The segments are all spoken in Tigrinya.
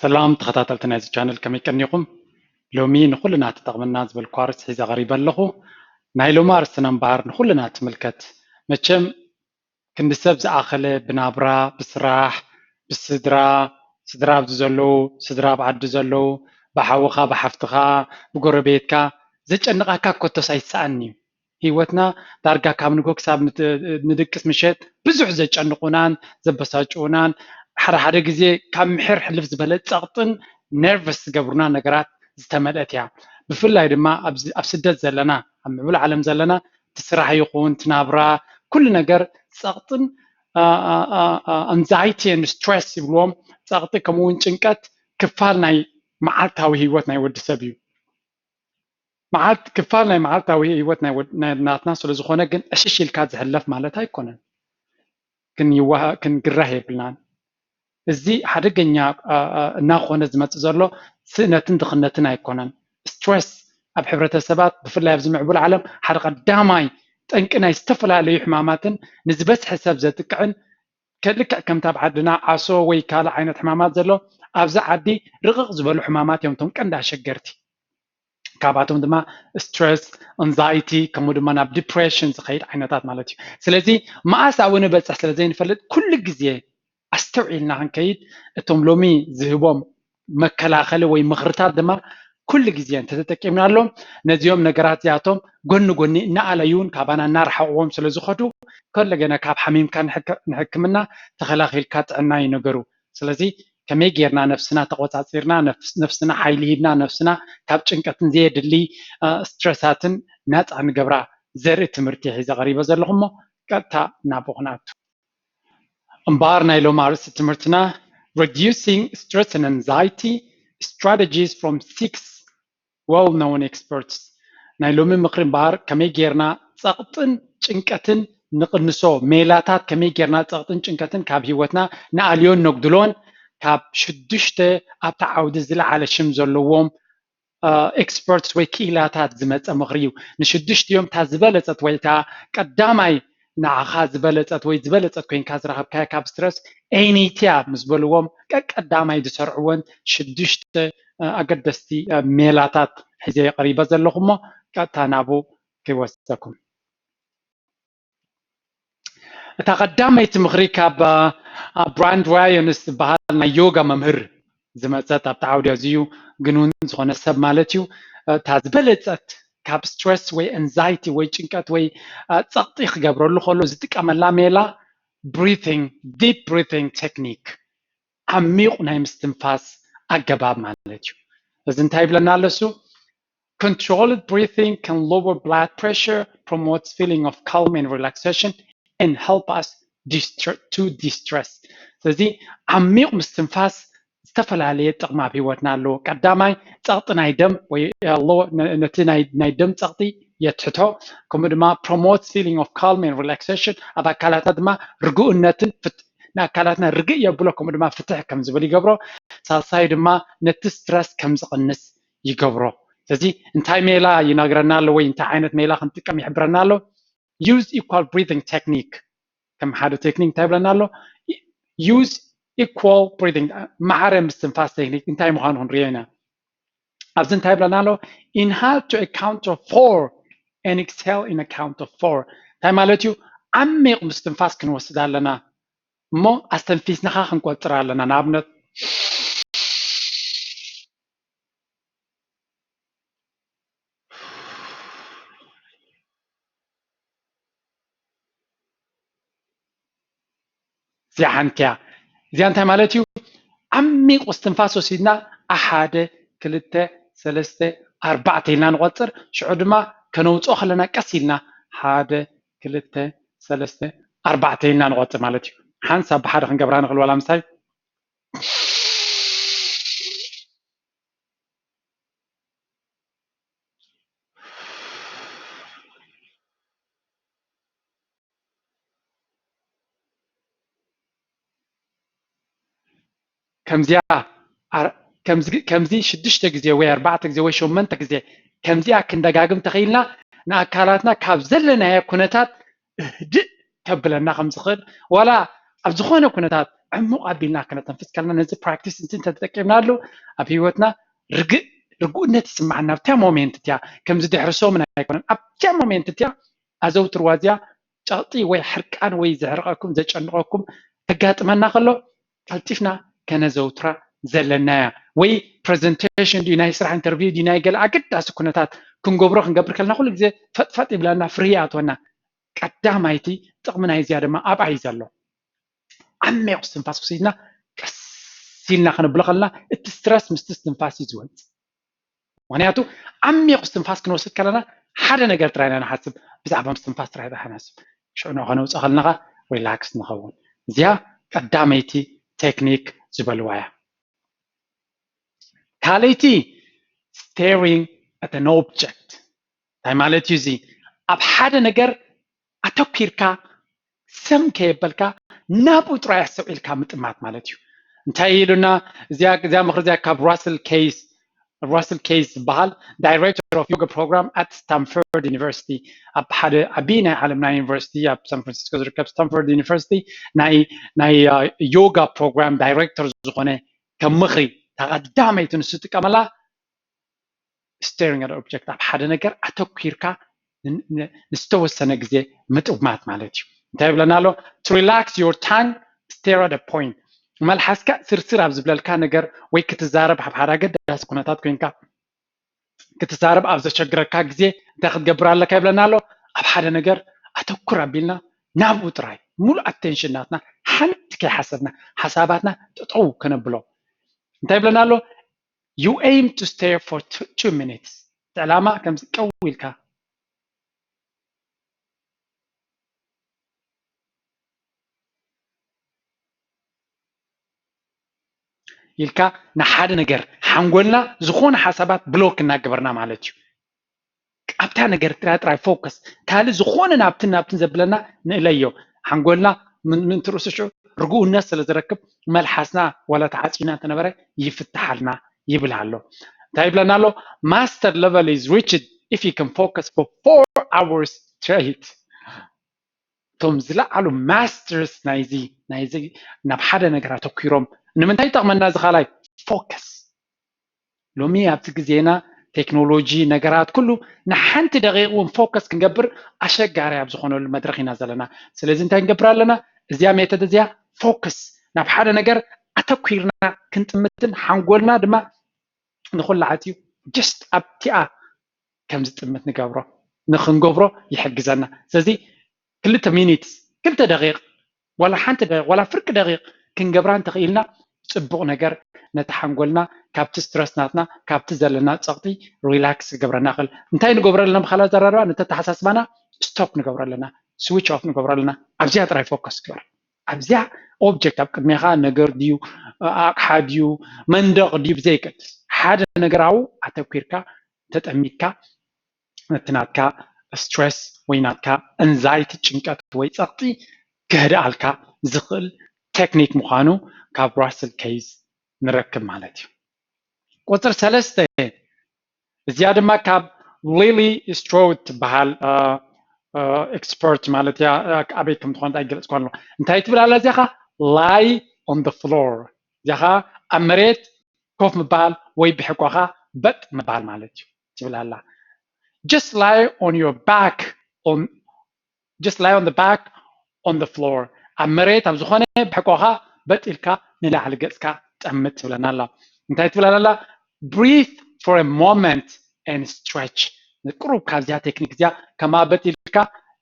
ሰላም ተኸታተልቲ ናይዚ ቻነል፣ ከመይ ቀኒኹም? ሎሚ ንኹልና ትጠቕመና ዝበልኩ ኣርእስቲ ሒዘ ቀሪበ ኣለኹ። ናይ ሎሚ ኣርእስትና እምበኣር ንኹልና ትምልከት። መቸም ክንዲ ሰብ ዝኣኸለ ብናብራ፣ ብስራሕ፣ ብስድራ፣ ስድራ ኣብዚ ዘለዉ፣ ስድራ ኣብ ዓዲ ዘለዉ፣ ብሓውኻ፣ ብሓፍትኻ፣ ብጎረቤትካ ዘጨንቓካ ኮቶስ ኣይሰኣን እዩ። ህይወትና ዳርጋ ካብ ንግሆ ክሳብ ንድቅስ ምሸት ብዙሕ ዘጨንቑናን ዘበሳጭኡናን፣ ሓደ ሓደ ግዜ ካብ ምሒር ሕልፍ ዝበለ ጸቕጥን ነርቨስ ዝገብሩና ነገራት ዝተመልአት እያ። ብፍላይ ድማ ኣብ ስደት ዘለና፣ ኣብ ምዕቡል ዓለም ዘለና፣ እቲ ስራሕ ይኹን እቲ ናብራ፣ ኩሉ ነገር ጸቕጥን ኣንዛይቲ ን ስትረስ ይብልዎም፣ ጸቕጢ ከምኡ እውን ጭንቀት ክፋል ናይ መዓልታዊ ህይወት ናይ ወዲ ሰብ እዩ። መዓልት ክፋል ናይ መዓልታዊ ህይወት ናይ ናትና ስለ ዝኾነ ግን ዕሽሽ ኢልካ ዝሕለፍ ማለት ኣይኮነን። ክንግራህ የብልናን። እዚ ሓደገኛ እናኾነ ዝመፅእ ዘሎ ስእነትን ድኽነትን ኣይኮነን። ስትረስ ኣብ ሕብረተሰባት ብፍላይ ኣብዚ ምዕቡል ዓለም ሓደ ቀዳማይ ጠንቂ ናይ ዝተፈላለዩ ሕማማትን ንዝበዝሐ ሰብ ዘጥቅዕን ከልክዕ ከምታ ኣብ ዓድና ዓሶ ወይ ካልእ ዓይነት ሕማማት ዘሎ ኣብዚ ዓዲ ርቕቕ ዝበሉ ሕማማት እዮም እቶም ቀንዲ ኣሸገርቲ። ካብኣቶም ድማ ስትረስ፣ ኣንዛይቲ ከምኡ ድማ ናብ ዲፕሬሽን ዝኸይድ ዓይነታት ማለት እዩ። ስለዚ መኣስ ኣብኡ ንበፅሕ ስለ ዘይንፈልጥ ኩሉ ግዜ ኣስተውዒልና ክንከይድ እቶም ሎሚ ዝህቦም መከላኸሊ ወይ ምኽርታት ድማ ኩሉ ግዜ እንተተጠቂምናሎም ነዚኦም ነገራት እዚኣቶም ጎኒ ጎኒ እናኣለዩን ካባና እናረሓቕዎም ስለ ዝኸዱ ከለገና ካብ ሓሚምካ ንሕክምና ተኸላኺልካ ጥዕና እዩ ነገሩ። ስለዚ ከመይ ጌርና ነፍስና ተቆፃፂርና ነፍስና ሓይሊ ሂብና ነፍስና ካብ ጭንቀትን ዘየድሊ ስትረሳትን ናፃ ንገብራ ዘርኢ ትምህርቲ ሒዘ ቀሪበ ዘለኹ እሞ ቀጥታ ናብኡ ክንኣቱ። እምበኣር ናይ ሎም ኣርእስቲ ትምህርትና Reducing Stress and Anxiety Strategies from Six Well Known Experts። ናይ ሎሚ ምኽሪ እምበኣር ከመይ ጌርና ጸቕጥን ጭንቀትን ንቕንሶ፣ ሜላታት ከመይ ጌርና ጸቕጥን ጭንቀትን ካብ ህይወትና ንኣልዮን ነጉድሎን ካብ ሽዱሽተ ኣብቲ ዓውዲ ዝለዓለ ሽም ዘለዎም ኤክስፐርትስ ወይ ክኢላታት ዝመፀ ምኽሪ እዩ። ንሽዱሽቲኦም እታ ዝበለፀት ወይ እታ ቀዳማይ ንዓኻ ዝበለፀት ወይ ዝበለፀት ኮይንካ ዝረኸብካያ ካብ ስትረስ ኤኒቲያ ምስ በልዎም ቀቀዳማይ ዝሰርዕወን ሽዱሽተ ኣገደስቲ ሜላታት ሒዘ ቀሪበ ዘለኹ እሞ ቀጥታ ናብኡ ክወስደኩም። እታ ቀዳመይቲ ምኽሪ ካብ ብራንድ ራዮንስ ዝበሃል ናይ ዮጋ መምህር ዝመፀት ኣብቲ ዓውዲ ኣዝዩ ግኑን ዝኾነ ሰብ ማለት እዩ። እታ ዝበለፀት ካብ ስትረስ ወይ ኤንዛይቲ ወይ ጭንቀት ወይ ፀቕጢ ክገብረሉ ከሎ ዝጥቀመላ ሜላ ብሪቲንግ ዲፕ ብሪቲንግ ቴክኒክ ዓሚቕ ናይ ምስትንፋስ ኣገባብ ማለት እዩ። እዚ እንታይ ይብለና ኣለሱ? Controlled breathing can lower blood pressure, promotes feeling of calm and relaxation, and help us to distress. ስለዚ ዓሚቕ ምስትንፋስ ዝተፈላለየ ጥቕሚ ኣብ ህይወትና ኣለዎ። ቀዳማይ ፀቕጢ ናይ ደም ወይ ነቲ ናይ ደም ፀቕጢ የትሕቶ። ከምኡ ድማ promotes feeling of calm and relaxation፣ ኣብ ኣካላትና ድማ ርግኡነትን ንኣካላትና ርግእ የብሎ፣ ከምኡ ድማ ፍትሕ ከም ዝብል ይገብሮ። ሳልሳይ ድማ ነቲ ስትረስ ከም ዝቕንስ ይገብሮ። ስለዚ እንታይ ሜላ ይነግረና ኣሎ ወይ እንታይ ዓይነት ሜላ ክንጥቀም ይሕብረና ኣሎ? Use equal breathing technique። ከም ሓደ ቴክኒክ እንታይ ይብለና ኣሎ? Use equal breathing፣ ማዕረ ምስትንፋስ ቴክኒክ እንታይ ምዃኑ ክንሪኦ ኢና። ኣብዚ እንታይ ይብለና ኣሎ? Inhale to a count of four and exhale in a count of four። እንታይ ማለት እዩ? ዓሚቕ ምስትንፋስ ክንወስድ ኣለና እሞ ኣስተንፊስናኻ ክንቆፅር ኣለና። ንኣብነት እዚኣ ሓንቲ እያ። እዚኣ እንታይ ማለት እዩ? ዓሚቕ እስትንፋስ ወሲድና ሓደ፣ ክልተ፣ ሰለስተ፣ ኣርባዕተ ኢልና ንቆፅር። ሽዑ ድማ ከነውፅኦ ከለና ቀስ ኢልና ሓደ፣ ክልተ፣ ሰለስተ፣ ኣርባዕተ ኢልና ንቆፅር ማለት እዩ። ሓንሳብ ብሓደ ክንገብራ ንኽእል ዋላ ምሳይ ከምዚኣ ከምዚ ሽዱሽተ ግዜ ወይ ኣርባዕተ ግዜ ወይ ሸመንተ ግዜ ከምዚኣ ክንደጋግም ተኽኢልና ንኣካላትና ካብ ዘለናዮ ኩነታት ህድእ ከብለና ከም ዝኽእል ዋላ ኣብ ዝኾነ ኩነታት ዕሙቕ ኣቢልና ክነተንፍስ ከለና ነዚ ፕራክቲስ እዚ እንተተጠቂምናሉ ኣብ ህይወትና ርግእ ርጉእነት ይስምዓና። ኣብታ ሞሜንት እቲያ ከምዚ ድሕሪ ሰሙን ኣይኮነን፣ ኣብታ ሞሜንት እቲያ ኣዘውትርዋ። እዚኣ ጨቕጢ ወይ ሕርቃን ወይ ዘሕርቐኩም ዘጨንቐኩም ከጋጥመና ከሎ ቀልጢፍና ከነዘውትራ ዘለናያ ወይ ፕሬዘንቴሽን ድዩ ናይ ስራሕ ኢንተርቪው ድዩ ናይ ገለ ኣገዳሲ ኩነታት ክንገብሮ ክንገብር ከለና ኩሉ ግዜ ፈጥፈጥ ይብለና፣ ፍርሂ ይኣትወና። ቀዳማይቲ ጥቕሚ ናይዚኣ ድማ ኣብኣ እዩ ዘሎ። ዓሚቕ እስትንፋስ ወሲድና ቀስ ኢልና ከነብሎ ከለና እቲ ስትረስ ምስቲ እስትንፋስ እዩ ዝወፅእ። ምክንያቱ ዓሚቕ እስትንፋስ ክንወስድ ከለና ሓደ ነገር ጥራይ ኢና ንሓስብ፣ ብዛዕባ ምስትንፋስ ጥራይ ኢና ንሓስብ። ሽዑ ንዑ ከነውፅእ ከለና ከዓ ሪላክስ ንኸውን። እዚኣ ቀዳመይቲ ቴክኒክ ዝበልዋ እያ። ካልኣይቲ staring at an object እንታይ ማለት እዩ? እዚ ኣብ ሓደ ነገር ኣተኪርካ ሰም ከየበልካ ናብኡ ጥራይ ኣስተውዒልካ ምጥማት ማለት እዩ። እንታይ ኢሉና? እዚኣ እዚኣ ምኽሪ እዚኣ ካብ ራስል ኬይስ ራስል ኬይስ ዝበሃል director of yoga program at Stanford University ኣብ ሓደ ዓብዪ ናይ ዓለምና ዩኒቨርሲቲ ኣብ ሳን ፍራንሲስኮ ዝርከብ ስታንፎርድ ዩኒቨርሲቲ ናይ ናይ ዮጋ ፕሮግራም ዳይሬክተር ዝኾነ ከም ምኽሪ ተቐዳመይቲ ንሱ ዝጥቀመላ staring at object ኣብ ሓደ ነገር ኣተኪርካ ንዝተወሰነ ግዜ ምጥማት ማለት እዩ። እንታይ ይብለና ኣሎ? To relax your tongue, stare at a point። መልሓስካ ስርስር ኣብ ዝብለልካ ነገር ወይ ክትዛረብ ኣብ ሓደ ኣገዳሲ ኩነታት ኮይንካ ክትዛረብ ኣብ ዘሸግረካ ግዜ እንታይ ክትገብር ኣለካ ይብለና ኣሎ? ኣብ ሓደ ነገር ኣተኩር ኣቢልና ናብኡ ጥራይ ሙሉእ ኣቴንሽን ናትና ሓንቲ ከይሓሰብና ሓሳባትና ጠጠው ከነብሎ እንታይ ይብለና ኣሎ? You aim to stare for two minutes። እቲ ዕላማ ከምዚ ቀው ኢልካ ኢልካ ንሓደ ነገር ሓንጎልና ዝኾነ ሓሳባት ብሎክ እናገበርና ማለት እዩ። ኣብታ ነገር ጥራይ ጥራይ ፎከስ፣ ካልእ ዝኾነ ናብትን ናብትን ዘብለና ንእለዮ። ሓንጎልና ምእንቲ ርእሱ ሽዑ ርግኡነት ስለ ዝረክብ መልሓስና ዋላ ተዓፂና እንተነበረ ይፍትሓልና ይብል ኣሎ። እንታይ ይብለና ኣሎ? Master level is reached if you can focus for four hours straight። እቶም ዝለዓሉ ማስተርስ ናይዚ ናይዚ ናብ ሓደ ነገር ኣተኪሮም ንምንታይ ይጠቕመና? እዚ ካልኣይ ፎከስ። ሎሚ ኣብዚ ግዜና ቴክኖሎጂ ነገራት ኩሉ ንሓንቲ ደቂቕ እውን ፎከስ ክንገብር ኣሸጋሪ ኣብ ዝኾነሉ መድረኽ ኢና ዘለና። ስለዚ እንታይ ክንገብር ኣለና? እዚኣ ሜተድ እዚኣ ፎከስ ናብ ሓደ ነገር ኣተኪርና ክንጥምትን ሓንጎልና ድማ ንኹሉ ዓትዩ ጀስት ኣብቲኣ ከም ዝጥምት ንገብሮ ንክንገብሮ ይሕግዘና። ስለዚ ክልተ ሚኒትስ ክልተ ደቂቕ ዋላ ሓንቲ ደቂቕ ዋላ ፍርቂ ደቂቕ ክንገብራ እንተኽኢልና ፅቡቕ ነገር ነቲ ሓንጎልና ካብቲ ስትረስ ናትና ካብቲ ዘለና ፀቕጢ ሪላክስ ክገብረና ይኽእል። እንታይ ንገብሮ ኣለና? ብካላ ዘራርባ ነቲ ኣተሓሳስባና ስቶፕ ንገብሮ ኣለና፣ ስዊች ኦፍ ንገብሮ ኣለና። ኣብዚኣ ጥራይ ፎከስ ግበር። ኣብዚኣ ኦብጀክት ኣብ ቅድሜኻ ነገር ድዩ ኣቕሓ ድዩ መንደቕ ድዩ ብዘይገድስ ሓደ ነገር ኣብኡ ኣተኲርካ ተጠሚትካ ነቲ ናትካ ስትረስ ወይ ናትካ እንዛይቲ ጭንቀት ወይ ፀቕጢ ከህድኣልካ ዝኽእል ቴክኒክ ምዃኑ ካብ ራስል ኬይስ ንረክብ ማለት እዩ። ቁፅር ሰለስተ እዚኣ ድማ ካብ ሊሊ ስትሮው ትበሃል ኤክስፐርት ማለት እያ። ኣበይ ከም ዝኾነት ኣይገለፅኳ ኣሎ። እንታይ ትብል ኣላ እዚኣ ኻ? Lie on the floor። እዚኣ ኻ ኣብ መሬት ኮፍ ምባል ወይ ብሕቋኻ በጥ ምባል ማለት እዩ ትብል ኣላ። Just lie on your back on just lie on the back on the floor ኣብ መሬት ኣብ ዝኾነ ብሕቋኻ በጥ ኢልካ ንላዕሊ ገፅካ ጠምት ትብለና ኣላ። እንታይ ትብለና ኣላ? Breathe for a moment and stretch። ቁሩብ ካብዚኣ ቴክኒክ እዚኣ ከማበጥ ኢልካ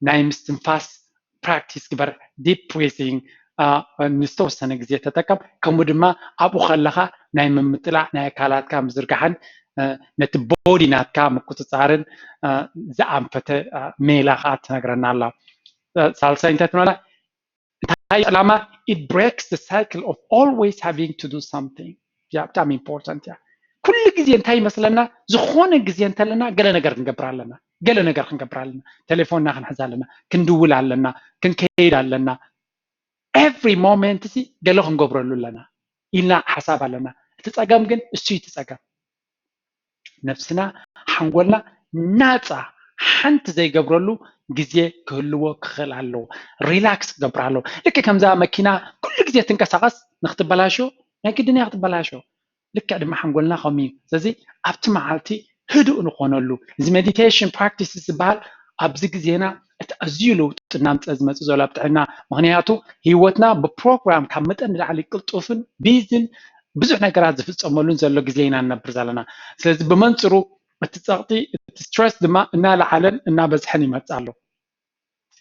ናይ ምስትንፋስ ፕራክቲስ ግበር። ዲፕ ብሪዚንግ ንዝተወሰነ ግዜ ተጠቀም። ከምኡ ድማ ኣብኡ ከለኻ ናይ ምምጥላዕ ናይ ኣካላትካ ምዝርጋሕን ነቲ ቦዲ ናትካ ምቁፅፃርን ዝኣንፈተ ሜላ ከዓ ትነግረና ኣላ። ሳልሳይ እንታይ ትብለና? እንታይ ዕላማ? It breaks the cycle of always having to do something። እዚኣ ብጣዕሚ ኢምፖርታንት እያ። ኩሉ ግዜ እንታይ ይመስለና? ዝኾነ ግዜ እንተለና ገለ ነገር ክንገብር ኣለና፣ ገለ ነገር ክንገብር ኣለና፣ ቴሌፎንና ክንሕዝ ኣለና፣ ክንድውል ኣለና፣ ክንከይድ ኣለና። ኤቭሪ ሞመንት ሲ ገለ ክንገብረሉ ኣለና ኢልና ሓሳብ ኣለና። እቲ ፀገም ግን እሱ እዩ እቲ ፀገም። ነብስና ሓንጎልና ናፃ ሓንቲ ዘይገብረሉ ግዜ ክህልዎ ክኽእል ኣለዎ። ሪላክስ ክገብር ኣለዎ። ልክዕ ከምዛ መኪና ኩሉ ግዜ ትንቀሳቐስ ንክትበላሾ ናይ ግድን እያ ክትበላሾ። ልክዕ ድማ ሓንጎልና ከምኡ እዩ። ስለዚ ኣብቲ መዓልቲ ህዱእ ንኾነሉ እዚ ሜዲቴሽን ፕራክቲስ ዝበሃል ኣብዚ ግዜና እቲ ኣዝዩ ለውጢ እናምፀ ዝመፅእ ዘሎ ኣብ ጥዕና። ምክንያቱ ህይወትና ብፕሮግራም ካብ መጠን ንላዕሊ ቅልጡፍን ቢዝን ብዙሕ ነገራት ዝፍፀመሉን ዘሎ ግዜ ኢና ንነብር ዘለና። ስለዚ ብመንፅሩ እቲ ፀቕጢ እቲ ስትረስ ድማ እናለዓለን እናበዝሐን ይመፅእ ኣሎ።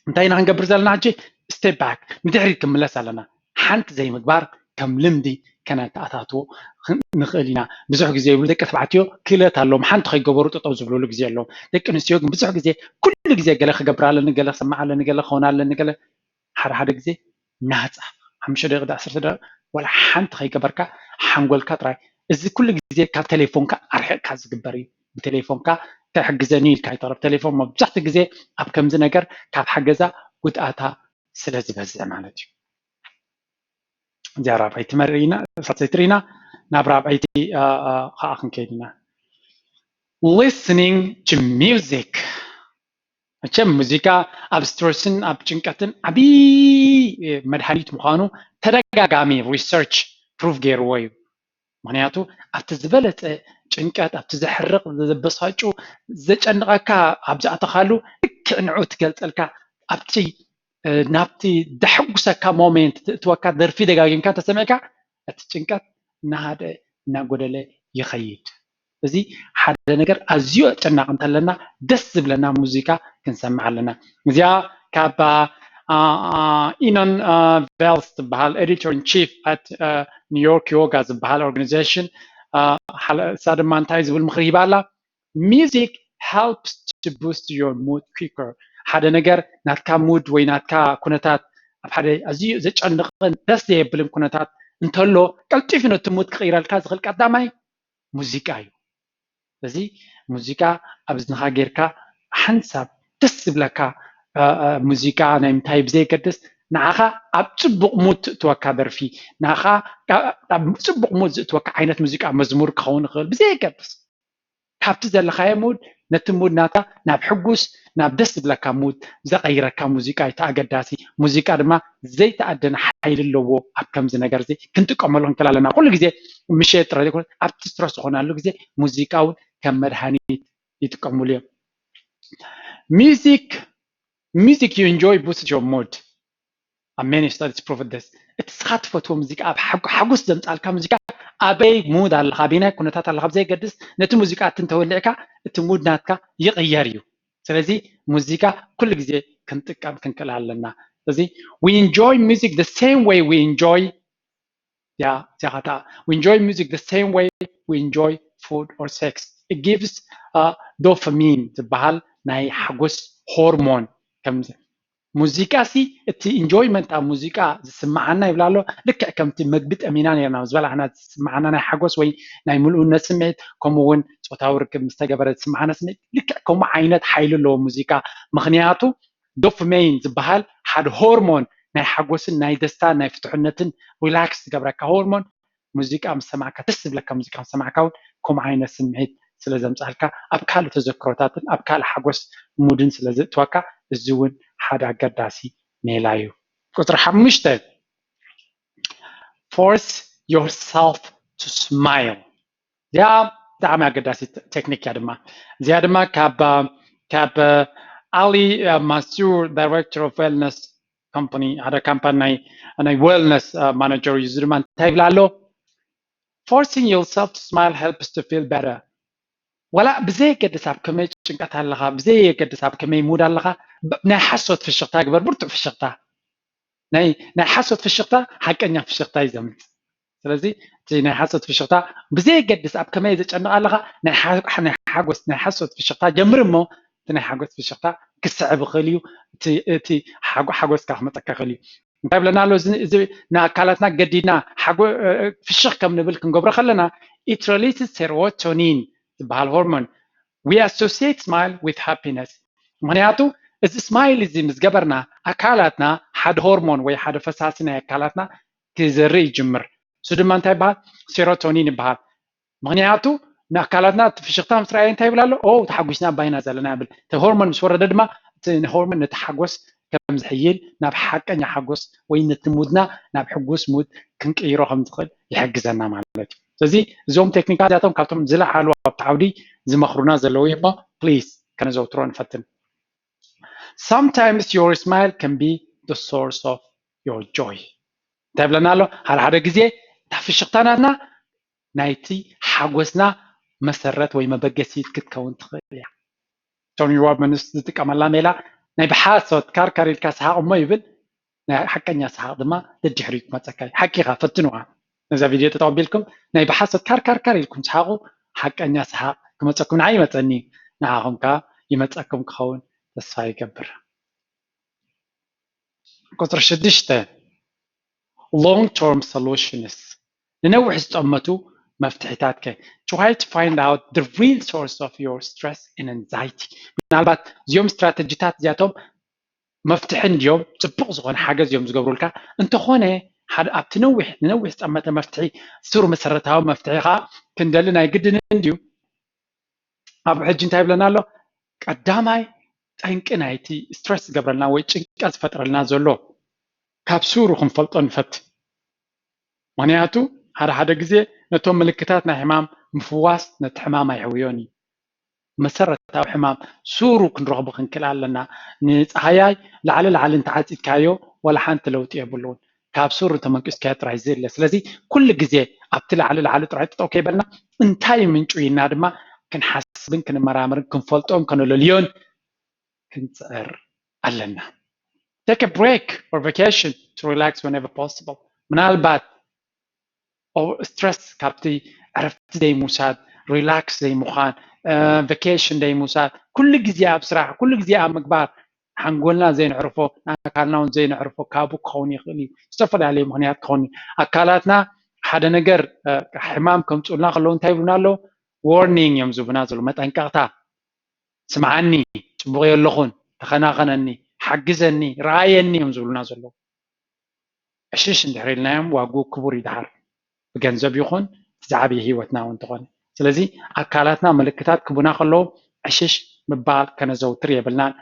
እንታይ ኢና ክንገብር ዘለና ሕጂ? ስቴፕ ባክ፣ ንድሕሪት ክንምለስ ኣለና። ሓንቲ ዘይምግባር ከም ልምዲ ከነተኣታትዎ ንኽእል ኢና። ብዙሕ ግዜ ይብሉ ደቂ ተባዕትዮ ክእለት ኣለዎም፣ ሓንቲ ከይገበሩ ጠጠው ዝብልሉ ግዜ ኣለዎም። ደቂ ኣንስትዮ ግን ብዙሕ ግዜ ኩሉ ግዜ ገለ ክገብር ኣለኒ፣ ገለ ክሰማዕ ኣለኒ፣ ገለ ክኸውን ኣለኒ፣ ገለ ሓደ ሓደ ግዜ ናፃ ሓሙሽተ ደቂቃ ዓሰርተ ደቂቃ ዋላ ሓንቲ ከይገበርካ ሓንጎልካ ጥራይ እዚ ኩሉ ግዜ ካብ ቴሌፎንካ ኣርሒቕካ ዝግበር እዩ። ብቴሌፎንካ ተሕግዘኒ ኢልካ ይተረፍ። ቴሌፎን መብዛሕትኡ ግዜ ኣብ ከምዚ ነገር ካብ ሓገዛ ጉድኣታ ስለ ዝበዝሕ ማለት እዩ። እዚኣ ራብዐይቲ መርኢና ሳልሰይቲ ርኢና ናብ ራብዐይቲ ከዓ ክንከይድ ኢና። Listening to music። መቸም ሙዚቃ ኣብ ስትረስን ኣብ ጭንቀትን ዓብዪ መድሃኒት ምዃኑ ተደጋጋሚ ሪሰርች ፕሩቭ ገይርዎ እዩ። ምክንያቱ ኣብቲ ዝበለፀ ጭንቀት ኣብቲ ዘሕርቕ ዘበሳጩ ዘጨንቐካ ኣብ ዝኣተኻሉ ልክዕ ንዑ ትገልፀልካ ኣብቲ ናብቲ ደሐጉሰካ ሞሜንት ትእትወካ ደርፊ ደጋጊምካ ተሰሚዕካ እቲ ጭንቀት እናሃደ እናጎደለ ይኸይድ። እዚ ሓደ ነገር ኣዝዩ ኣጨናቂ እንተለና ደስ ዝብለና ሙዚቃ ክንሰምዕ ኣለና። እዚኣ ካብ ኢኖን ቬልስ ዝበሃል ኤዲተር ኢን ቺፍ ኣት ኒውዮርክ ዮጋ ዝበሃል ኦርጋኒዜሽን እሳ ድማ እንታይ ዝብል ምክሪ ሂባ ኣላ? Music helps to boost your mood quicker። ሓደ ነገር ናትካ ሙድ ወይ ናትካ ኩነታት ኣብ ሓደ ኣዝዩ ዘጨንቕን ደስ ዘየብልን ኩነታት እንተሎ ቀልጢፉ ነቲ ሙድ ክቕይረልካ ዝኽእል ቀዳማይ ሙዚቃ እዩ። ስለዚ ሙዚቃ ኣብ እዝንኻ ጌርካ ሓንሳብ ደስ ዝብለካ ሙዚቃ ናይ ምንታይ ብዘየገድስ ንዓኻ ኣብ ፅቡቕ ሙድ ትእትወካ ደርፊ ንዓኻ ኣብ ፅቡቕ ሙድ ዝእትወካ ዓይነት ሙዚቃ መዝሙር ክኸውን ይኽእል ብዘየገድስ ካብቲ ዘለኻዮ ሙድ ነቲ ሙድ ናትካ ናብ ሕጉስ ናብ ደስ ዝብለካ ሙድ ዘቐይረካ ሙዚቃ እዩ ተኣገዳሲ። ሙዚቃ ድማ ዘይተኣደነ ሓይሊ ኣለዎ። ኣብ ከምዚ ነገር እዚ ክንጥቀመሉ ክንክእል ኣለና። ኩሉ ግዜ ምሸት ጥራይ ዘይኮነ ኣብቲ ስትረስ ዝኾናሉ ግዜ ሙዚቃ እውን ከም መድሃኒት ይጥቀምሉ እዮም። Music music you enjoy boosts your mood። ኣብ many studies proved this። እቲ ስኻ ትፈትዎ ሙዚቃ ኣብ ሓጎስ ዘምፃልካ ሙዚቃ ኣበይ ሙድ ኣለኻ ኣበይናይ ኩነታት ኣለኻ ብዘየገድስ ነቲ ሙዚቃ እቲ እንተወሊዕካ እቲ ሙድ ናትካ ይቕየር እዩ። ስለዚ ሙዚቃ ኩሉ ግዜ ክንጥቀም ክንክእል ኣለና። ስለዚ we enjoy music the same way we enjoy yeah እዚኣ we enjoy music the same way we enjoy food or sex. It gives uh, dopamine ዝበሃል ናይ ሓጎስ ሆርሞን ከም ሙዚቃ ሲ እቲ ኢንጆይመንት ኣብ ሙዚቃ ዝስምዓና ይብላ ኣሎ ልክዕ ከምቲ መግቢ ጠሚና ነርና ዝበላዕና ዝስምዓና ናይ ሓጎስ ወይ ናይ ምልኡነት ስምዒት ከምኡ እውን ፆታዊ ርክብ ምስ ተገበረ ዝስምዓና ስምዒት ልክዕ ከምኡ ዓይነት ሓይሊ ኣለዎ ሙዚቃ። ምክንያቱ ዶፍሜይን ዝበሃል ሓደ ሆርሞን ናይ ሓጎስን ናይ ደስታን ናይ ፍትሕነትን ሪላክስ ዝገብረካ ሆርሞን ሙዚቃ ምስ ሰማዕካ ደስ ዝብለካ ሙዚቃ ምስ ሰማዕካ እውን ከምኡ ዓይነት ስምዒት ስለ ዘምፅኣልካ ኣብ ካልእ ተዘክሮታትን ኣብ ካልእ ሓጎስ ሙድን ስለ ዘእትወካ እዚ እውን ሓደ ኣገዳሲ ሜላ እዩ። ቁፅሪ ሓሙሽተ force yourself to smile እዚኣ ብጣዕሚ ኣገዳሲ ቴክኒክ እያ ድማ እዚኣ ድማ ካብ ካብ ኣሊ ማንሱር director of wellness company ሓደ ካምፓኒ ናይ ናይ wellness manager እዩ እዚ ድማ እንታይ ይብላ ኣሎ forcing yourself to smile helps to feel better። ዋላ ብዘየገድስ ኣብ ከመይ ጭንቀት ኣለኻ ብዘየገድስ ኣብ ከመይ ሙድ ኣለኻ ናይ ሓሶት ፍሽኽታ ግበር ብርቱዕ ፍሽኽታ ናይ ናይ ሓሶት ፍሽኽታ ሓቀኛ ፍሽኽታ እዩ ዘምልጥ። ስለዚ እቲ ናይ ሓሶት ፍሽኽታ ብዘየገድስ ኣብ ከመይ ዘጨንቕ ኣለኻ ናይ ሓጎስ ናይ ሓሶት ፍሽኽታ ጀምር እሞ እቲ ናይ ሓጎስ ፍሽኽታ ክስዕብ ይኽእል እዩ። እቲ ሓጎስካ ክመፀካ ይኽእል እዩ። እንታይ ብለና ኣሎ እዚ ንኣካላትና ገዲድና ፍሽኽ ከም ንብል ክንገብሮ ከለና it releases serotonin ዝበሃል ሆርሞን we associate smile with happiness። ምክንያቱ እዚ ስማይል እዚ ምስ ገበርና ኣካላትና ሓደ ሆርሞን ወይ ሓደ ፈሳሲ ናይ ኣካላትና ክዘርእ ይጅምር። እሱ ድማ እንታይ ይበሃል? ሴሮቶኒን ይበሃል። ምክንያቱ ንኣካላትና እቲ ፍሽኽታ ምስ ረኣየ እንታይ ይብል ኣሎ? ኦ፣ ተሓጒስና ኣባይና ዘለና ይብል። እቲ ሆርሞን ምስ ወረደ ድማ እቲ ሆርሞን ነቲ ሓጎስ ከም ዝሕይል፣ ናብ ሓቀኛ ሓጎስ ወይ ነቲ ሙድና ናብ ሕጉስ ሙድ ክንቅይሮ ከም ዝኽእል ይሕግዘና ማለት እዩ። ስለዚ እዞም ቴክኒካት እዚኣቶም ካብቶም ዝለዓሉ ኣብቲ ዓውዲ ዝመኽሩና ዘለዉ እዮም። ፕሊዝ ከነዘውትሮ ንፈትን። Sometimes your smile can be the source of your joy. እንታይ ይብለና ኣሎ? ሓደ ሓደ ግዜ እታ ፍሽኽታ ናትና ናይቲ ሓጎስና መሰረት ወይ መበገሲት ክትከውን ትኽእል እያ። ቶኒ ሮቢንስ ዝጥቀመላ ሜላ ናይ ብሓሶት ካርካር ኢልካ ሰሓቕ እሞ ይብል፣ ናይ ሓቀኛ ሰሓቕ ድማ ደድሕሪኡ ክመፀካ እዩ። ሓቂኻ ፈትንዋ። ነዛ ቪድዮ ተተቐቢልኩም ናይ ብሓሶት ካርካርካር ኢልኩም ሰሓቑ፣ ሓቀኛ ሰሓቕ ክመፀኩም ንዓይ ይመፀኒ፣ ንዓኹም ከዓ ይመፀኩም ክኸውን ተስፋ ይገብር። ቁፅሪ ሽዱሽተ long term solutions፣ ንነዊሕ ዝጠመቱ መፍትሒታት ከ try to find out the real source of your stress and anxiety። ምናልባት እዚኦም ስትራተጂታት እዚኣቶም መፍትሒ እንድዮም፣ ፅቡቕ ዝኾነ ሓገዝ እዮም ዝገብሩልካ። እንተኾነ ሓደ ኣብቲ ነዊሕ ንነዊሕ ዝጠመተ መፍትሒ ሱር መሰረታዊ መፍትሒ ከዓ ክንደሊ ናይ ግድን እንድዩ። ኣብ ሕጂ እንታይ ይብለና ኣሎ? ቀዳማይ ጠንቂ ናይቲ ስትረስ ዝገብረልና ወይ ጭንቀት ዝፈጥረልና ዘሎ ካብ ሱሩ ክንፈልጦ ንፈት። ምክንያቱ ሓደ ሓደ ግዜ ነቶም ምልክታት ናይ ሕማም ምፍዋስ ነቲ ሕማም ኣይሕውዮን እዩ። መሰረታዊ ሕማም ሱሩ ክንረኽቦ ክንክእል ኣለና። ንፀሃያይ ላዕሊ ላዕሊ እንተዓፂድካዮ ዋላ ሓንቲ ለውጢ የብሉን። ካብ ሱሩ እንተመንቂስካዮ ጥራይ ዝለ። ስለዚ ኩሉ ግዜ ኣብቲ ላዕሊ ላዕሊ ጥራይ ጠጠው ከይበልና እንታይ ምንጩ ኢልና ድማ ክንሓስብን ክንመራምርን ክንፈልጦን ከነለልዮን ክንፅዕር ኣለና። Take a break or vacation to relax whenever possible። ምናልባት ስትረስ ካብቲ ዕረፍቲ ዘይምውሳድ፣ ሪላክስ ዘይምዃን፣ ቨኬሽን ዘይምውሳድ፣ ኩሉ ግዜ ኣብ ስራሕ፣ ኩሉ ግዜ ኣብ ምግባር ሓንጎልና ዘይንዕርፎ፣ ንኣካልና እውን ዘይንዕርፎ ካብኡ ክኸውን ይኽእል እዩ። ዝተፈላለዩ ምኽንያት ክኸውን እዩ። ኣካላትና ሓደ ነገር ሕማም ከምፅኡልና ከለዉ እንታይ ይብሉና ኣለዉ? ዋርኒንግ እዮም ዝብሉና ዘለዉ፣ መጠንቀቕታ። ስምዓኒ፣ ፅቡቕ የለኹን፣ ተኸናኸነኒ፣ ሓግዘኒ፣ ረኣየኒ እዮም ዝብሉና ዘለዉ። ዕሽሽ እንድሕር ኢልናዮም ዋግኡ ክቡር እዩ ደሓር ብገንዘብ ይኹን እቲ ዝዓበየ ህይወትና እውን እንተኾነ። ስለዚ ኣካላትና ምልክታት ክቡና ከለዉ ዕሽሽ ምባል ከነዘውትር የብልናን።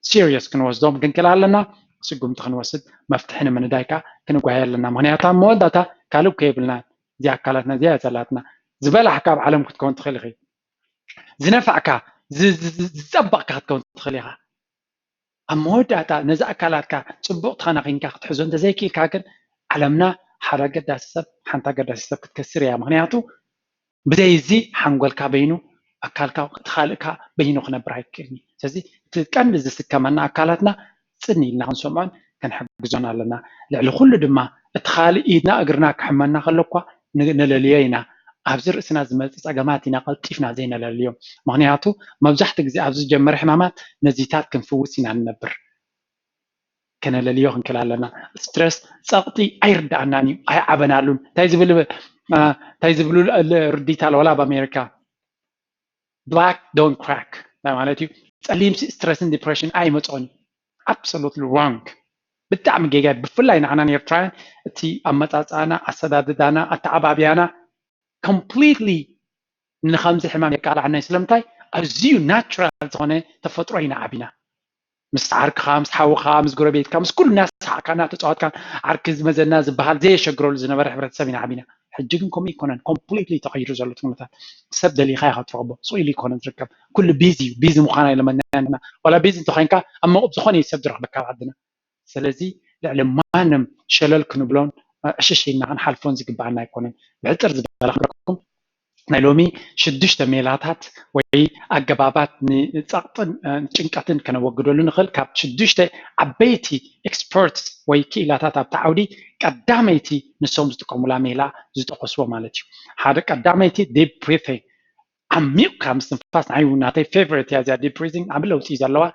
ሲሪየስ ክንወስዶም ክንክእል ኣለና። ስጉምቲ ክንወስድ መፍትሒ ንምንዳይ ከዓ ክንጓየ ኣለና። ምክንያቱ ኣብ መወዳእታ ካልእ እኮ የብልናን። እዚኣ ኣካላትና እዚኣ እያ ዘላትና። ዝበላሕካ ኣብ ዓለም ክትከውን ትኽእል ኢኺ። ዝነፋዕካ ዝፀበቕካ ክትከውን ትኽእል ኢኻ። ኣብ መወዳእታ ነዚ ኣካላትካ ፅቡቕ ተኸናኺንካ ክትሕዞ እንተዘይክኢልካ ግን ዓለምና ሓደ ኣገዳሲ ሰብ ሓንቲ ኣገዳሲ ሰብ ክትከስር እያ። ምክንያቱ ብዘይ እዚ ሓንጎልካ በይኑ ኣካልካ እቲ ካልእካ በይኑ ክነብር ኣይክእልን እዩ። ስለዚ እቲ ቀንዲ ዝስከመና ኣካላትና ፅን ኢልና ክንሰምዖን ክንሕግዞን ኣለና። ልዕሊ ኩሉ ድማ እቲ ካልእ ኢድና እግርና ክሕመና ከሎ እኳ ነለልዮ ኢና። ኣብዚ ርእስና ዝመፅእ ፀገማት ኢና ቀልጢፍና ዘይነለልዮ። ምክንያቱ መብዛሕትኡ ግዜ ኣብዚ ዝጀመረ ሕማማት ነዚታት ክንፍውስ ኢና ንነብር። ከነለልዮ ክንክእል ኣለና። ስትረስ ፀቕጢ ኣይርዳኣናን እዩ፣ ኣይዓበናሉን። እንታይ ዝብል እንታይ ዝብሉ ርዲት ኣሎ ወላ ኣብ ኣሜሪካ black don't crack ማለት እዩ። ፀሊም ስትረስን ዲፕሬሽን ኣይመፅኦን እዩ። Absolutely wrong። ብጣዕሚ ጌጋ። ብፍላይ ንዓና ንኤርትራውያን እቲ ኣመፃፅኣና፣ ኣሰዳድዳና፣ ኣተዓባብያና ኮምፕሊትሊ ንከምዚ ሕማም የቃልዓና እዩ። ስለምንታይ? ኣዝዩ ናቹራል ዝኾነ ተፈጥሮ ኢና ዓቢና። ምስ ዓርክኻ፣ ምስ ሓውኻ፣ ምስ ጎረቤትካ፣ ምስ ኩሉ እናሰሓቕካ እናተፃወትካ ዓርኪ ዝመዘና ዝበሃል ዘየሸግረሉ ዝነበረ ሕብረተሰብ ኢና ዓቢና። ሕጂ ግን ከምኡ ይኮነን። ኮምፕሊትሊ ተቐይሩ ዘሎ እቲ ኩነታት። ሰብ ደሊኻ ኢኻ ትረኽቦ። ስቕ ኢሉ ይኮነን ዝርከብ። ኩሉ ቢዚ እዩ። ቢዚ ምዃና ኣይለመድናዮን ኢና። ዋላ ቢዚ እንተኾይንካ ኣብ መቑብ ዝኾነ እዩ ሰብ ዝረኽበካ ኣብ ዓድና። ስለዚ ልዕሊ ማንም ሸለል ክንብሎን ዕሽሽ ኢልና ክንሓልፎን ዝግባኣና ኣይኮነን። ብሕፅር ዝበለ ክነግረኩም ናይ ሎሚ ሽዱሽተ ሜላታት ወይ ኣገባባት ንፀቕጥን ጭንቀትን ከነወግደሉ ንኽእል ካብ ሽዱሽተ ዓበይቲ ኤክስፐርትስ ወይ ክኢላታት ኣብቲ ዓውዲ ቀዳመይቲ ንሶም ዝጥቀሙላ ሜላ ዝጠቐስዎ ማለት እዩ። ሓደ ቀዳመይቲ ዲፕ ብሪቲንግ ዓሚቕካ ምስትንፋስ ንዓይ እውን ናተይ ፌቨሪት እያ እዚኣ ዲፕ ብሪቲንግ ዓቢ ለውጢ እዩ ዘለዋ።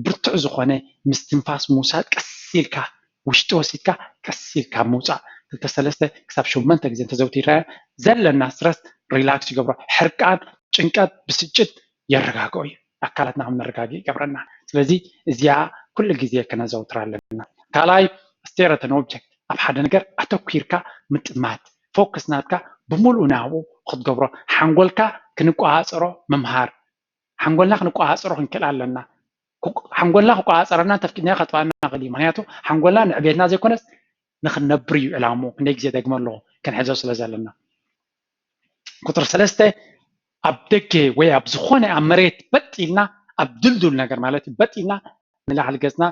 ብርቱዕ ዝኾነ ምስትንፋስ ምውሳድ ቀስ ኢልካ ውሽጢ ወሲድካ ቀስ ኢልካ ምውፃእ ክልተ ሰለስተ ክሳብ ሸሞንተ ግዜ እንተዘውቲርናዮ ዘለና ስትረስ ሪላክስ ይገብሮ። ሕርቃን፣ ጭንቀት፣ ብስጭት የረጋግኦ እዩ። ኣካላትና ከም ነረጋግእ ይገብረና። ስለዚ እዚኣ ኩሉ ግዜ ከነዘውትራ ኣለና። ካልኣይ stare at an object፣ ኣብ ሓደ ነገር ኣተኲርካ ምጥማት፣ ፎከስ ናትካ ብምሉእ ናብኡ ክትገብሮ፣ ሓንጎልካ ክንቆፃፀሮ ምምሃር። ሓንጎልና ክንቆፃፀሮ ክንክእል ኣለና። ሓንጎልና ክቆፃፀረና ተፍቂድና ከጥፋና ይኽእል እዩ። ምክንያቱ ሓንጎልና ንዕቤትና ዘይኮነስ ንክንነብር እዩ ዕላሙ። ክንደይ ግዜ ደግመ ኣለኹ፣ ክንሕዞ ስለ ዘለና። ቁፅሪ ሰለስተ፣ ኣብ ደገ ወይ ኣብ ዝኾነ ኣብ መሬት በጥ ኢልና፣ ኣብ ድልዱል ነገር ማለት እዩ፣ በጥ ኢልና ንላዕሊ ገፅና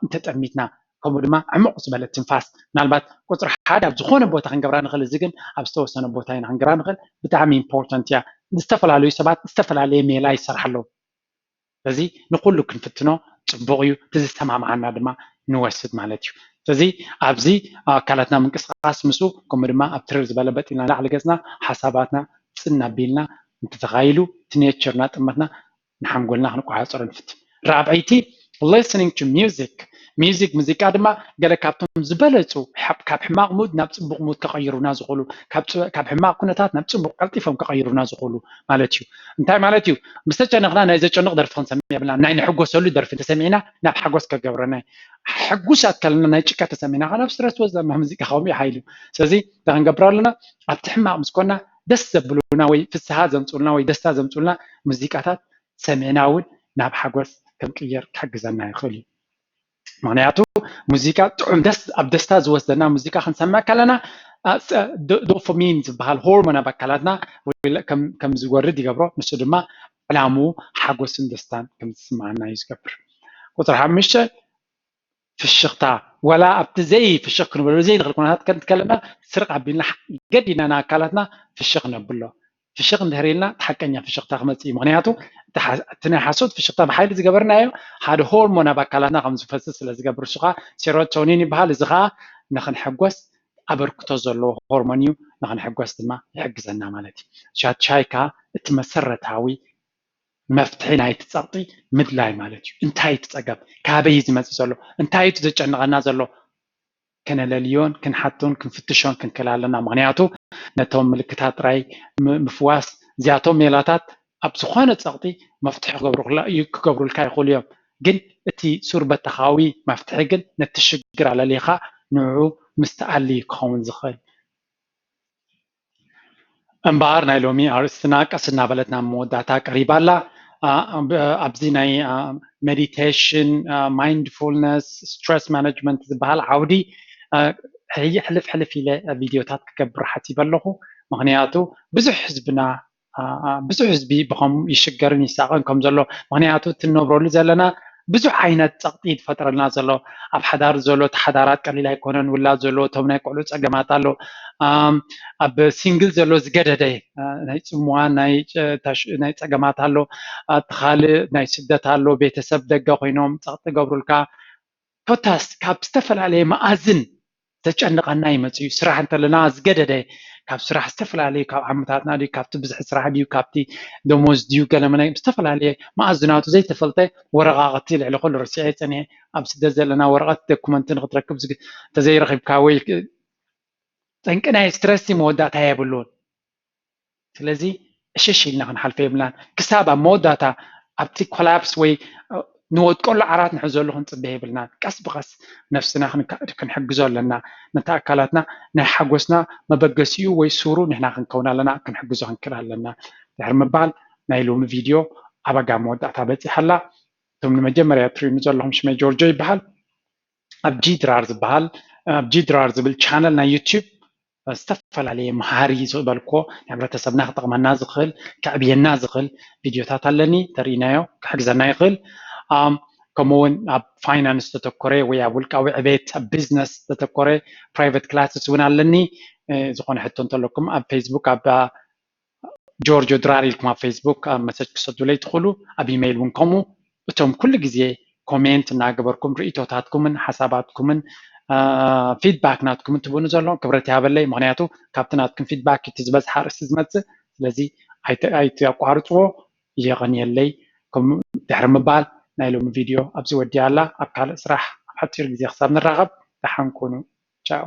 እንተጠሚትና፣ ከምኡ ድማ ዕሙቕ ዝበለ ትንፋስ። ምናልባት ቁፅሪ ሓደ ኣብ ዝኾነ ቦታ ክንገብራ ንኽእል፣ እዚ ግን ኣብ ዝተወሰነ ቦታ ኢና ክንገብራ ንኽእል። ብጣዕሚ ኢምፖርታንት እያ። ዝተፈላለዩ ሰባት ዝተፈላለየ ሜላ ይሰርሓ ኣለዉ። ስለዚ ንኩሉ ክንፍትኖ ፅቡቕ እዩ። እቲ ዝሰማምዓና ድማ ንወስድ ማለት እዩ። ስለዚ ኣብዚ ኣካላትና ምንቅስቃስ ምስኡ፣ ከምኡ ድማ ኣብ ትርር ዝበለ በጥ ኢልና ላዕሊ ገፅና ሓሳባትና ፅን ኣቢልና እንተተኻይሉ፣ እቲ ኔቸርና ጥመትና ንሓንጎልና ክንቆፃፀሮ ንፍትን። ራብዐይቲ፣ listening to music። ሚውዚክ፣ ሙዚቃ ድማ ገለ ካብቶም ዝበለፁ ካብ ሕማቕ ሙድ ናብ ፅቡቕ ሙድ ከቐይሩና ዝኽእሉ፣ ካብ ሕማቕ ኩነታት ናብ ፅቡቕ ቀልጢፎም ከቐይሩና ዝኽእሉ ማለት እዩ። እንታይ ማለት እዩ? ምስ ተጨነቕና ናይ ዘጨንቕ ደርፊ ክንሰምዕ የብልና። ናይ ንሕጎሰሉ ደርፊ እንተሰሚዕና ናብ ሓጎስ ከገብረና። ሕጉሳት ከለና ናይ ጭንቀት ተሰሚዕና ከ ናብ ስትረስ ወስደና። ሙዚቃ ከምኡ እዩ ሓይሉ። ስለዚ እንታይ ክንገብር ኣለና? ኣብቲ ሕማቕ ምስ ኮና ደስ ዘብሉና ወይ ፍስሃ ዘምፅኡልና ወይ ደስታ ዘምፅኡልና ሙዚቃታት ሰሚዕና እውን ናብ ሓጎስ ክንቅየር ክሕግዘና ይኽእል እዩ። ምክንያቱ ሙዚቃ ጥዑም ደስ ኣብ ደስታ ዝወስደና ሙዚቃ ክንሰምዕ ከለና ዶፓሚን ዝበሃል ሆርሞን ኣብ ኣካላትና ከም ዝወርድ ይገብሮ። ንሱ ድማ ዕላምኡ ሓጎስን ደስታን ከም ዝስምዓና እዩ ዝገብር። ቁፅሪ ሓሙሽተ፣ ፍሽኽታ። ዋላ ኣብቲ ዘይ ፍሽኽ ክንብለሉ ዘይንኽእል ኩነታት ከለና ስርቕ ኣቢልና ገዲና ንኣካላትና ፍሽኽ ነብሎ። ፍሽኽ እንድሕር ኢልና እቲ ሓቀኛ ፍሽኽታ ክመፅእ እዩ። ምክንያቱ እቲ ናይ ሓሶት ፍሽኽታ ብሓይሊ ዝገበርናዮ ሓደ ሆርሞን ኣብ ኣካላትና ከም ዝፈስስ ስለ ዝገብር፣ እሱ ከዓ ሴሮቶኒን ይበሃል። እዚ ከዓ ንክንሕጎስ ኣበርክቶ ዘለዎ ሆርሞን እዩ፣ ንክንሕጎስ ድማ ይሕግዘና ማለት እዩ። ሻት ሻይ ከዓ እቲ መሰረታዊ መፍትሒ ናይቲ ፀቕጢ ምድላይ ማለት እዩ። እንታይ እቲ ፀገም? ካበይ እዩ ዝመፅእ ዘሎ? እንታይ እቲ ዘጨንቐና ዘሎ? ከነለልዮን ክንሓቶን ክንፍትሾን ክንክእል ኣለና። ምክንያቱ ነቶም ምልክታት ጥራይ ምፍዋስ፣ እዚኣቶም ሜላታት ኣብ ዝኾነ ፀቕጢ መፍትሒ ክገብሩልካ ይኽእሉ እዮም። ግን እቲ ሱር በተኻዊ መፍትሒ ግን ነቲ ሽግር ኣለሊኻ ንዕኡ ምስትኣል እዩ ክኸውን ዝኽእል። እምበኣር ናይ ሎሚ ኣርእስትና ቀስ እናበለት ናብ መወዳእታ ቀሪባ ኣላ። ኣብዚ ናይ ሜዲቴሽን፣ ማይንድፉልነስ፣ ስትረስ ማኔጅመንት ዝበሃል ዓውዲ ሕልፍ ሕልፍ ኢለ ቪድዮታት ክገብር ሓሲበ ኣለኹ። ምክንያቱ ብዙሕ ህዝብና ብዙሕ ህዝቢ ብከምኡ ይሽገርን ይሳቐን ከም ዘሎ፣ ምክንያቱ እቲ እንነብረሉ ዘለና ብዙሕ ዓይነት ፀቕጢ እዩ ዝፈጥረልና ዘሎ። ኣብ ሓዳር ዘሎ እቲ ሓዳራት ቀሊል ኣይኮነን፣ ውላድ ዘሎ፣ እቶም ናይ ቆልዑ ፀገማት ኣሎ፣ ኣብ ሲንግል ዘሎ ዝገደደ ናይ ፅምዋ ናይ ፀገማት ኣሎ፣ እቲ ካልእ ናይ ስደት ኣሎ፣ ቤተሰብ ደገ ኮይኖም ፀቕጢ ገብሩልካ፣ ኮታስ ካብ ዝተፈላለየ መኣዝን ዘጨንቐና ይመፅእ እዩ። ስራሕ እንተለና ዝገደደ ካብ ስራሕ ዝተፈላለዩ ካብ ዓመታትና ድዩ ካብቲ ብዝሒ ስራሕ ድዩ ካብቲ ደሞዝ ድዩ ገለመለ ዝተፈላለየ መኣዝናቱ ዘይተፈልጠ ወረቓቕቲ ልዕሊ ኩሉ ርሲዐ ፀኒሐ ኣብ ስደት ዘለና ወረቐት ደኩመንት ንክትረክብ እንተዘይረኪብካ ወይ ጠንቂ ናይ ስትረስ መወዳእታ የብሉን። ስለዚ እሽሽ ኢልና ክንሓልፎ የብልናን። ክሳብ ኣብ መወዳእታ ኣብቲ ኮላፕስ ወይ ንወድቀሉ ዓራት ንሕዘሉ ክንፅበ የብልናን። ቀስ ብቐስ ነፍስና ክንሕግዞ ኣለና። ነቲ ኣካላትና ናይ ሓጎስና መበገሲኡ ወይ ሱሩ ንሕና ክንከውን ኣለና፣ ክንሕግዞ ክንክእል ኣለና። ድሕሪ ምባል ናይ ሎሚ ቪድዮ ኣብ ኣጋ መወዳእታ በፂሓ ኣላ። እቶም ንመጀመርያ ትሪኡኒ ዘለኹም ሽመይ ጆርጆ ይበሃል። ኣብ ጂ ድራር ዝበሃል ኣብ ጂ ድራር ዝብል ቻነል ናይ ዩቲዩብ ዝተፈላለየ መሃሪ ዝበልኮ ንሕብረተሰብና ክጠቕመና ዝኽእል ከዕብየና ዝኽእል ቪድዮታት ኣለኒ። ተርእናዮ ክሕግዘና ይኽእል። ከምኡ እውን ኣብ ፋይናንስ ዝተተኮረ ወይ ኣብ ውልቃዊ ዕቤት ኣብ ቢዝነስ ዝተተኮረ ፕራይቨት ክላስስ እውን ኣለኒ። ዝኾነ ሕቶ እንተለኩም ኣብ ፌስቡክ ኣብ ጆርጆ ድራር ኢልኩም ኣብ ፌስቡክ ኣብ መሰጅ ክሰዱለይ ትኽእሉ። ኣብ ኢሜይል እውን ከምኡ። እቶም ኩሉ ግዜ ኮሜንት እናገበርኩም ርኢቶታትኩምን ሓሳባትኩምን ፊድባክ ናትኩምን ትብኑ ዘለኹም ክብረት ይሃበለይ። ምክንያቱ ካብቲ ናትኩም ፊድባክ እቲ ዝበዝሓ ኣርእስቲ ዝመፅእ። ስለዚ ኣይተቋርፅዎ። የቐንየለይ። ድሕሪ ምባል ናይ ሎሚ ቪድዮ ኣብዚ ወዲኣ ኣላ። ኣብ ካልእ ስራሕ ኣብ ሓፂር ግዜ ክሳብ ንራኸብ ደሓን ኩኑ። ቻው።